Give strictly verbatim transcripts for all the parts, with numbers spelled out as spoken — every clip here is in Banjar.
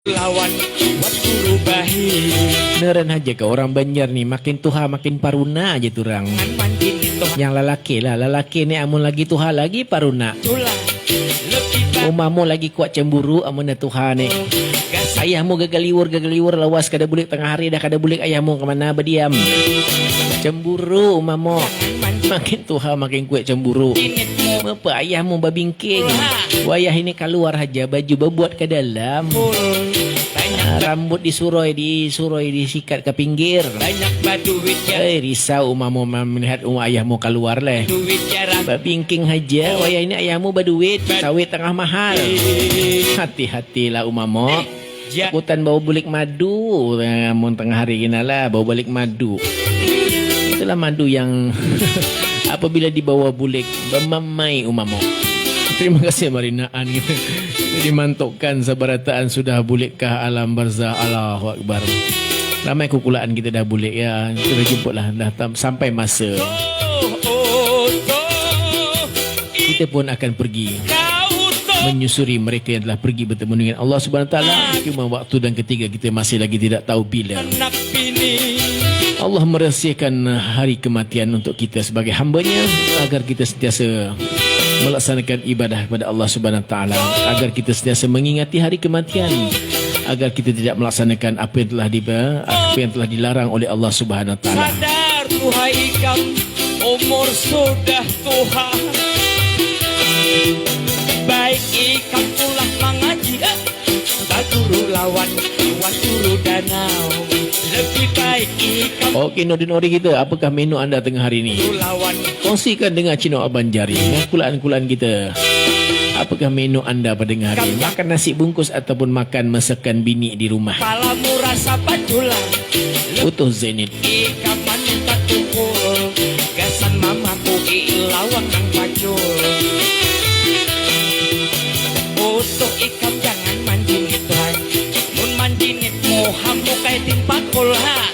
Lawan buat guru bahi. Neren haja ka orang Banjar ni, makin tuha makin paruna aja turang. Kan manjin itu. Yang lalaki lah, lalaki ni amun lagi tuha lagi paruna. Tulah. Lebih baik. Umamu lagi kuat cemburu amun dah tuha ni. Gas. Ayahmu gagaliwur, gagaliwur lawas kada bulik tengah hari dah, kada bulik ayahmu kemana badiam. Cemburu umamu. Jangan manjin. Makin tuha makin kuat cemburu. Ini. Mapa ayahmu babingking? Wayah ini kaluar haja baju babuat ka dalam. Ah, rambut disuroi, disuroi, disikat ka pinggir. Banyak baduit ya. Eh, risau umamu ma-, melihat uma ayahmu kaluar leh. Duit jarang. Babingking haja, wayah ini ayahmu baduit, sawit tengah mahal. Hati-hatilah umamu. Eh. Ja- Takutan bawa bulik madu, eh, mun tengah hari gina lah, bawa balik madu. Itulah madu yang apabila dibawa bulik, mamamai umamu. Terima kasih marinaan gitu. Dimantukkan sabarataan sudah bulik kah alam barzah. Allahu Akbar. Ramai kukulaan kita dah bulik ya. Kita jemput lah dah tam- sampai masa. Oh, oh, oh. Kita pun akan pergi menyusuri mereka yang telah pergi bertemu dengan Allah Subhanahu Wa Taala. Cuma waktu dan ketika kita masih lagi tidak tahu bila. Allah merahsiakan hari kematian untuk kita sebagai hambanya, agar kita sentiasa melaksanakan ibadah kepada Allah Subhanahu Wa Taala, agar kita sentiasa mengingati hari kematian, agar kita tidak melaksanakan apa yang telah diba-, apa yang telah dilarang oleh Allah Subhanahu Wa Taala. Sadar, tuhai ikam, umur sudah tuha. Baik ikam tulak mangaji, eh, baguru lawan, lawan guru danau. Lebih baik ikam. Oke, Nurdin Ori kita, apakah menu anda tengah hari ini? Guru lawan. Kongsikan dengan Cino Abanjari, kulaan-kulaan kita. Apakah menu anda pada tengah hari? Kam- Makan nasi bungkus ataupun makan masakan bini di rumah? Palamu rasa paculan. Utuh Zainid. Ikam manuka tukul, gasan mamaku i lawak nang pacul. Utuh ikam jangan manjinit, hai. Mun manjinit muhamu kaiting pakul, ha.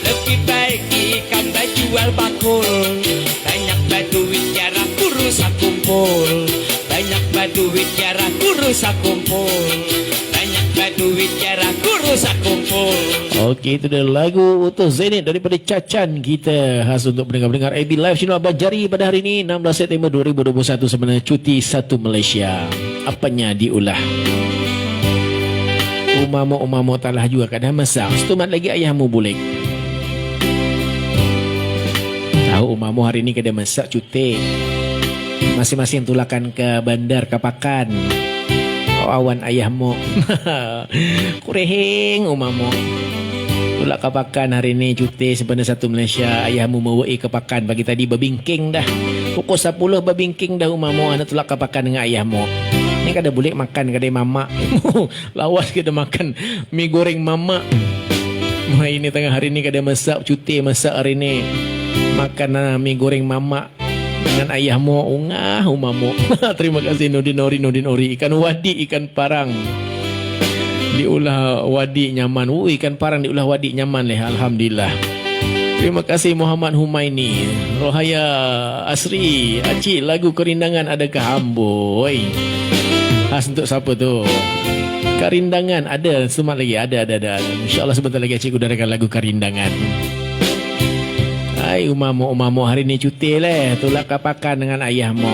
Lebih baik ikam bajual bakul. Banyak baduit jarah guru sakumpul. Banyak baduit jarah guru sakumpul. Banyak baduit jarah guru sakumpul. Oke, itu dia lagu Utuh Zainid daripada Cacan kita khas untuk pendengar-pendengar A B Live Channel Banjari pada hari ini, enam belas September dua ribu dua puluh satu, sebenarnya cuti satu Malaysia. Apanya diulah? Umamu, umamu talah juga kada masak. Setumat lagi ayahmu bulik. Tahu umamu hari ini kada masak, cuti. Masing-masing tulakan ke bandar, ke pakan. Awan ayahmu. Kurihing umamu. Tulak ke pakan hari ini, cuti sebenarnya satu Malaysia. Ayahmu mawai ke pakan pagi tadi, babingking dah. Pukul sepuluh babingking dah umamu, anak tulak ke pakan dengan ayahmu. Ini kada bulik makan, kada mama. Lawas kada makan mi goreng mama. Wah, ini tengah hari ini kada masak, cuti masak hari ini. Makan, ah, mi goreng mama dengan ayahmu, ungah umamu. Terima kasih Nurdin Ori, Nurdin Ori. Ikan wadi, ikan parang. Diulah wadi nyaman. Uh, ikan parang diulah wadi nyaman leh. Alhamdulillah. Terima kasih Muhammad Humaini. Rohaya Asri, Aci, lagu Kerindangan adakah? Amboi. Khas untuk siapa tu? Karindangan ada, semat lagi, ada, ada, ada. Insya Allah sebentar lagi Aci udarakan lagu Karindangan. Hai umamu, umamu hari ni cuti leh, tulak ke pakan dengan ayahmu.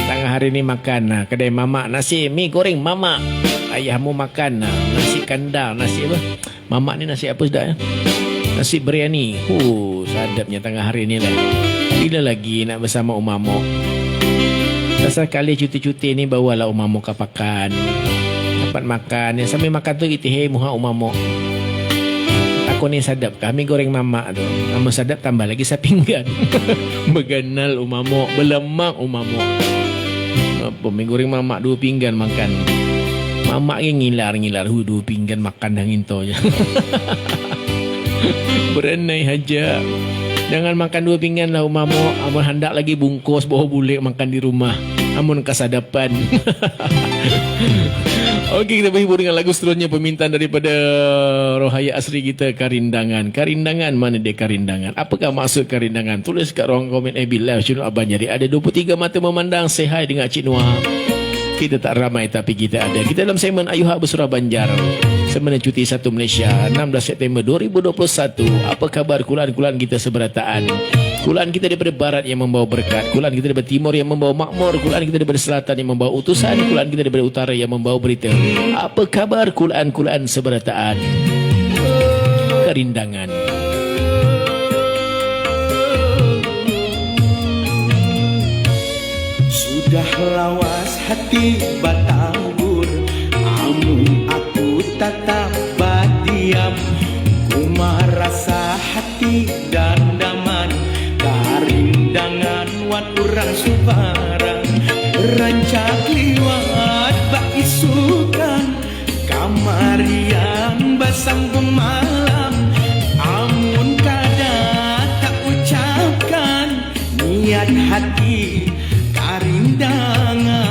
Tengah hari ni makan, nah, kedai mamak, nasi mi goreng mamak. Ayahmu makan, nah, nasi kandar, nasi apa? Mamak ni nasi apa sedap ya? Nasi biryani. Huh, sadapnya tengah hari ni lah. Bila lagi nak bersama umamu? Sesekali cuti-cuti ni bawalah umamu ke pakan. Tempat makan. Ya, sambil makan tu itihi muha umamu. Aku ni sadap kah mi goreng mamak tu? Amun sadap tambah lagi sapinggan. Beganal umamu, belemak umamu. Apa mi goreng mamak dua pinggan makan? Mamak ni ngilar-ngilar, hu, dua pinggan makan dah ngintonya. Berenai haja. Jangan makan dua pinggan lah umamu. Amun handak lagi bungkus, bawa bulik makan di rumah. Amun kasadapan. Oke, kita berhibur dengan lagu seterusnya, permintaan daripada Rohaya Asri kita, Karindangan. Karindangan, mana dia Karindangan? Apakah maksud Karindangan? Tulis kat ruang komen A B Live Channel Abanjari. Ada dua puluh tiga mata memandang. Say hi dengan Cik Noah. Kita tak ramai tapi kita ada. Kita dalam segmen Ayuha Besurah Banjar. Semana Cuti satu Malaysia, enam belas September dua ribu dua puluh satu. Apa kabar kulan-kulan kita seberataan? Kulan kita daripada barat yang membawa berkat, kulan kita daripada timur yang membawa makmur, kulan kita daripada selatan yang membawa utusan, kulan kita daripada utara yang membawa berita. Apa kabar kulan-kulan seberataan? Kerindangan. Sudah lawas hati batabur, amun aku tatap badiam, ku marasa hati dandaman, karindangan wan urang subarang, rancak liwat baisukan, kamarian basang bemalam, amun kada tak ucapkan niat hati karindangan.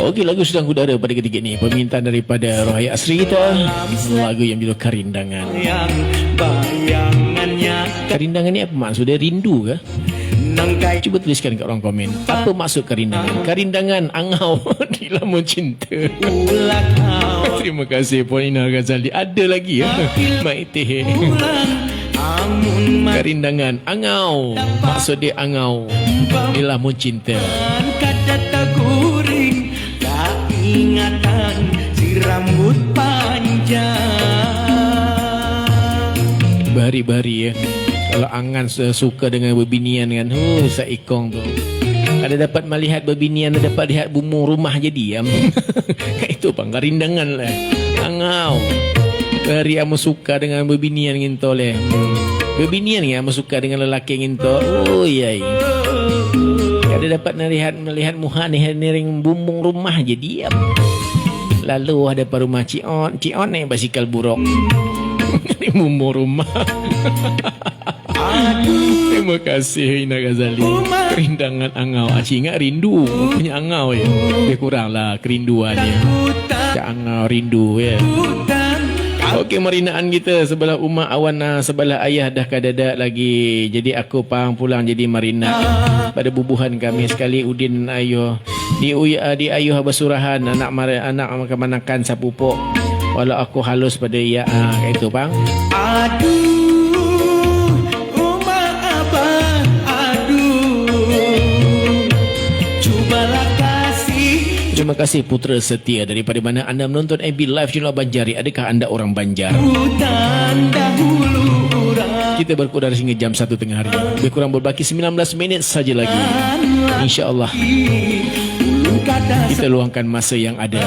Oke, lagu sedang udara pada ketika ini. Permintaan daripada Rohaya Asri kita. Lagu yang judul Karindangan. Yang bayangannya Karindangan ni apa maksudnya? Rindu kah? nang kaya Cuba tuliskan kat ruang komen. Apa maksud karindangan? Karindangan angau di lamun cinta. Ulah kau Terima kasih Puan Ina Ghazali. Ada lagi ya. Mai teh. pulang, amun Karindangan angau. Maksud dia angau di lamun cinta. makan kada taguring, kaingatan si rambut panjang. Bahari-bahari ya. Kalau angan se- suka dengan bebinian kan, huh, saikong tu. Kada dapat melihat bebinian, kada dapat lihat bumung rumah jadi ya. Itu pang karindangan lah. Angau. Bahari amu suka dengan bebinian nginto leh. Hmm. Bebinian ya amu suka dengan lelaki nginto. Oh iya. Kada dapat melihat melihat muha nih niring bumung rumah jadi ya. Lalu ada parumah ciot, ciot nih basikal buruk. Bumung rumah. Terima kasih Ina Ghazali. Kerindangan angau. Aci ingat rindu. Punya angau ya. Lebih kurang lah kerinduan ya. Cak angau rindu ya. Oke, marinaan kita sebelah uma awan ah, sebelah ayah dah kadada lagi. Jadi aku pang pulang jadi marina pada bubuhan kami sekali Udin ayo di uy, ah, di ayuh basurahan anak mare anak kemanakan sapupuk. Walau aku halus pada iya ah, kayak itu pang. Aduh, uma abah, aduh, cubalah kasih. Terima kasih Putra Setia. Daripada mana anda menonton A B Live Channel Banjari? Adakah anda orang Banjar? Hutan dahulu urang Kita berkudar hingga jam satu tengah hari. Lebih kurang berbaki sembilan belas minit saja lagi. Insya Allah ulun kada kita luangkan masa yang ada.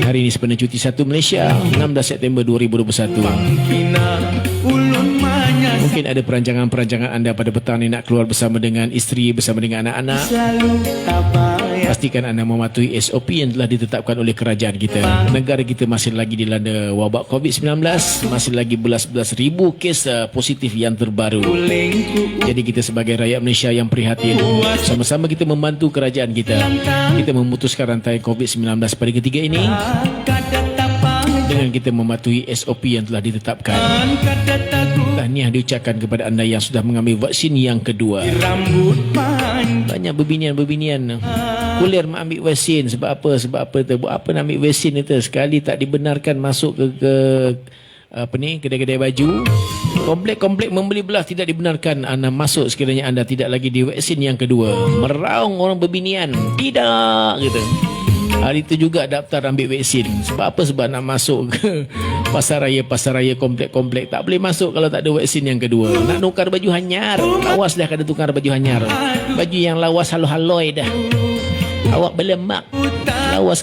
Hari ini sebenarnya cuti satu Malaysia, enam belas September dua ribu dua puluh satu. kina ulun manyasa Mungkin ada perancangan-perancangan anda pada petang ni nak keluar bersama dengan isteri, bersama dengan anak-anak. selalu tabaya Pastikan anda mematuhi S O P yang telah ditetapkan oleh kerajaan kita. Negara kita masih lagi dilanda wabak covid sembilan belas, masih lagi belas-belas ribu kes uh, positif yang terbaru. ulingku Jadi kita sebagai rakyat Malaysia yang prihatin, sama-sama kita membantu kerajaan kita. Kita memutuskan rantai covid sembilan belas pada ketiga ini kada tapang dengan kita mematuhi S O P yang telah ditetapkan. kada tagu Tahniah diucapkan kepada anda yang sudah mengambil vaksin yang kedua. rambut panjang Banyak bebinian-bebinian kulir mengambil vaksin sebab apa? Sebab apa tu? Buat apa nak ambil vaksin itu? Sekali tak dibenarkan masuk ke, ke apa ni, kedai-kedai baju, komplek-komplek membeli belah tidak dibenarkan anda masuk sekiranya anda tidak lagi divaksin yang kedua. Meraung orang bebinian, tidak gitu. Hari itu juga daftar ambil vaksin. Sebab apa? Sebab nak masuk ke pasar raya, pasar raya, komplek-komplek tak boleh masuk kalau tak ada vaksin yang kedua. Nak nukar baju hanyar, lawas dah kada tukar baju hanyar. Baju yang lawas halo-haloi dah. Awak belemak. Lawas